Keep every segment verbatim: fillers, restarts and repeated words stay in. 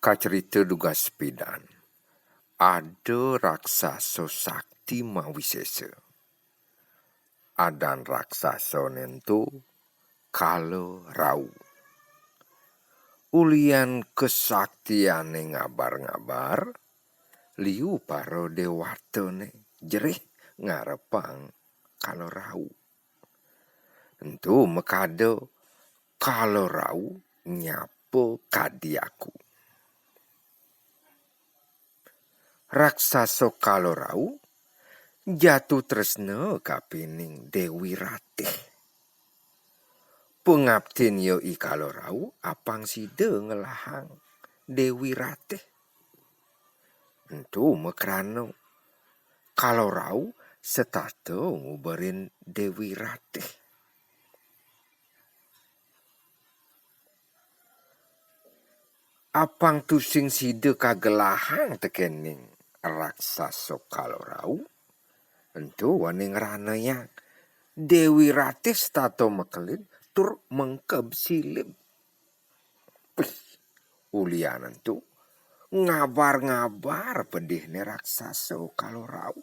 Kacerita dugas pidan. Ada raksasa sakti mawisesa. Adan raksasa nento Kala Rau. Ulian kesaktiane ngabar-ngabar, liu para dewatane jerih ngarepang Kala Rau. Ento makada Kala Rau nyapa kadi aku. Raksasa Kala Rau jatuh tresna kapining Dewi Ratih. Pangaptin ya I Kala Rau apang sida ngelahang Dewi Ratih. Ento makrana Kala Rau setata nguberin Dewi Ratih. Apang tusing sida kagelahang tekening raksasa Kala Rau, ento wani ngranayang Dewi Ratih setata makelid tur mengkeb silib. Pih, ulian ento ngabar-ngabar pedihne raksasa Kala Rau.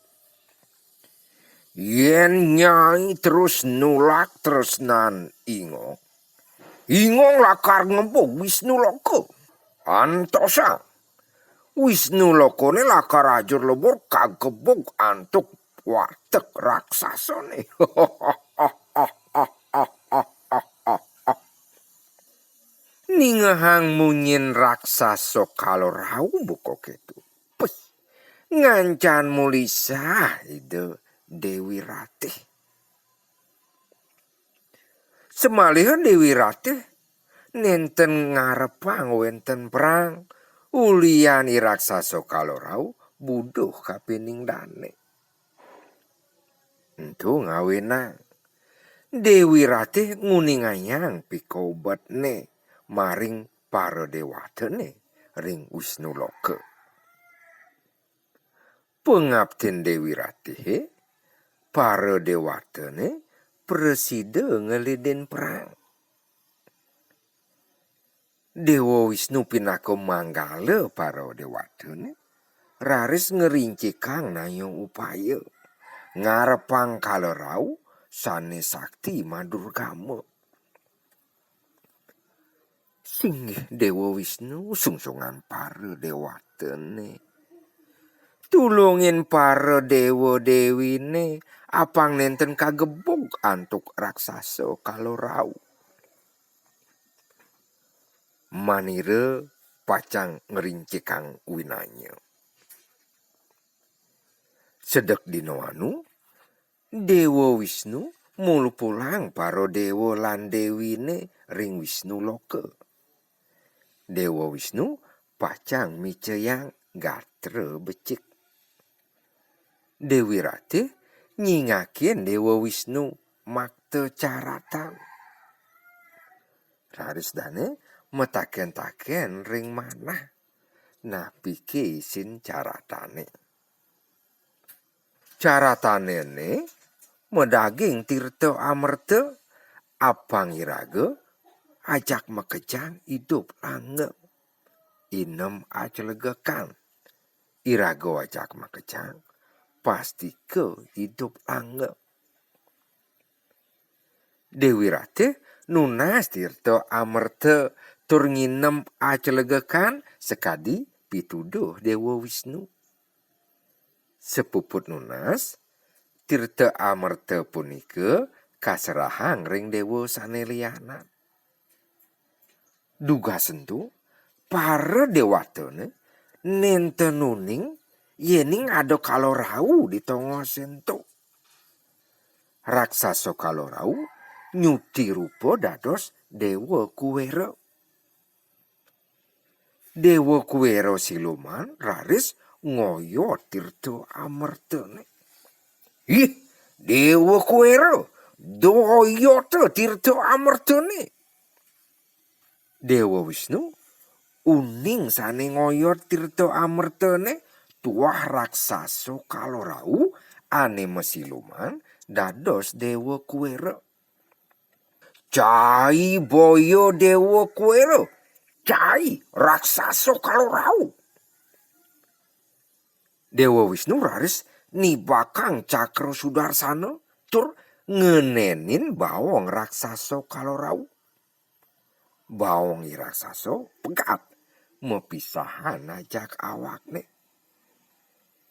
Yen nyai terus nulak tresnan Ingong, Ingong lakar ngebug Wisnu Loka. Antosang, Wisnu Lokane lakar ajur lebur kagebug antuk watek raksasane. Ningehang munyin raksasa Kala Rau buka keto. Pih, ngancan mulisah Ida Dewi Ratih. Samaliha Dewi Ratih nenten ngarepang wenten perang, ulian I Raksasa Kala Rau buduh kapining dane. Ento ngawinang Dewi Ratih nguningayang pikobetne maring para dewatane ring Wisnu Loka. Pangaptin Dewi Ratihe, para dewatane prasida ngelidin perang. Dewa Wisnu pinaka manggala para dewatane, raris ngrincikang naya upaya, ngarepang Kala Rau sane sakti madurgama. Singgih Dewa Wisnu sungsungan para dewatane. Tulungin para dewa dewine, apang nenten kagebug antuk raksasa Kala Rau. Manira pacang ngrincikang winanya. Sedek dina anu, Dewa Wisnu mulupulang para dewa lan dewine ring Wisnu Loka. Dewa Wisnu pacang micayang gatra becik. Dewi Ratih nyingakin Dewa Wisnu makta caratan. Raris dane mataken-taken ring manah, napike isin caratane. Caratane ene madaging tirta amerta, apang iraga ajak makejang idup langgeng, inem aclegekan. Iraga ajak makejang, pastika idup langgeng. Dewi Ratih nunas tirta amerta tur nginem aclegekan sakadi pituduh Dewa Wisnu. Sapuput nunas, tirta amerta punika kaserahang ring dewa sane lianan. Dugas ento, para dewatane nenten uning yening ada Kala Rau di tongos ento. Raksasa Kala Rau nyuti rupa dados Dewa Kuwera. Dewa Kuwera Siluman raris ngoyot tirta amertane. "Ih, Dewa Kuwera, doyota tirta amertane." Dewa Wisnu uning sane ngoyot tirta amertane tuah raksasa Kala Rau ane masiluman dados Dewa Kuwera. "Cai boya Dewa Kuwera, Cai raksasa Kala Rau. Déwa Wisnu raris nibakang cakra sudarsana tur ngenénin baong raksasa Kala Rau. Baong i raksasa pegat mapisahan ajak awakné.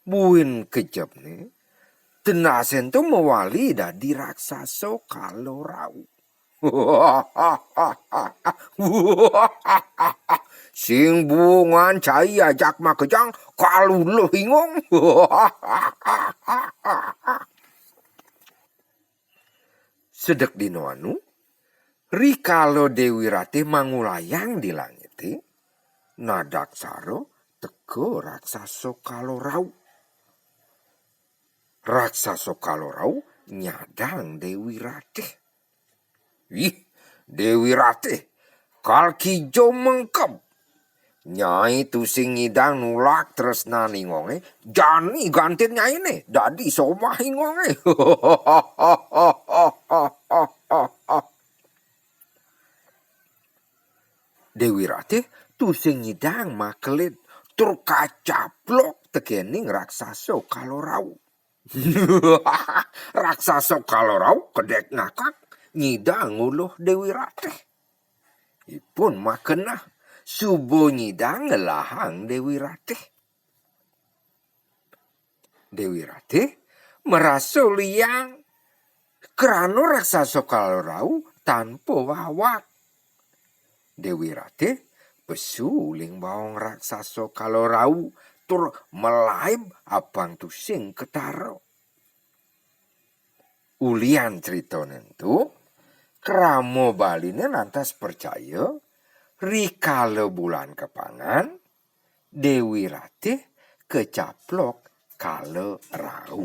Buin kejepné, tenasé ento mawali dadi raksasa Kala Rau. Sing buungan cai ajak makejang, kaluluh ingong. Sedek dina anu, rikala Déwi Ratih mangulayang di langité, nadaksara teka raksasa Kala Rau. Raksasa Kala Rau nyadang Déwi Ratih. "Ih, Déwi Ratih, kal kija mengkeb. Nyai tusing nyidang nulak tresnan ingongé, jani gantin nyainé dadi somah ingongé." Déwi Ratih tusing nyidang makelid tur kacaplok tekéning raksasa Kala Rau. Raksasa Kala Rau kedék ngakak nyidang nguluh Déwi Ratih. Ipun makeneh suba nyidang ngelahang Déwi Ratih. Déwi Ratih marasa liang krana raksasa Kala Rau tanpa wawak. Déwi Ratih pesu uling baong raksasa Kala Rau tur malaib apang tusing ketara. Ulian critané ento, krama Baliné lantas percaya, rikala bulan kapangan, Déwi Ratih kacaplok Kala Rau.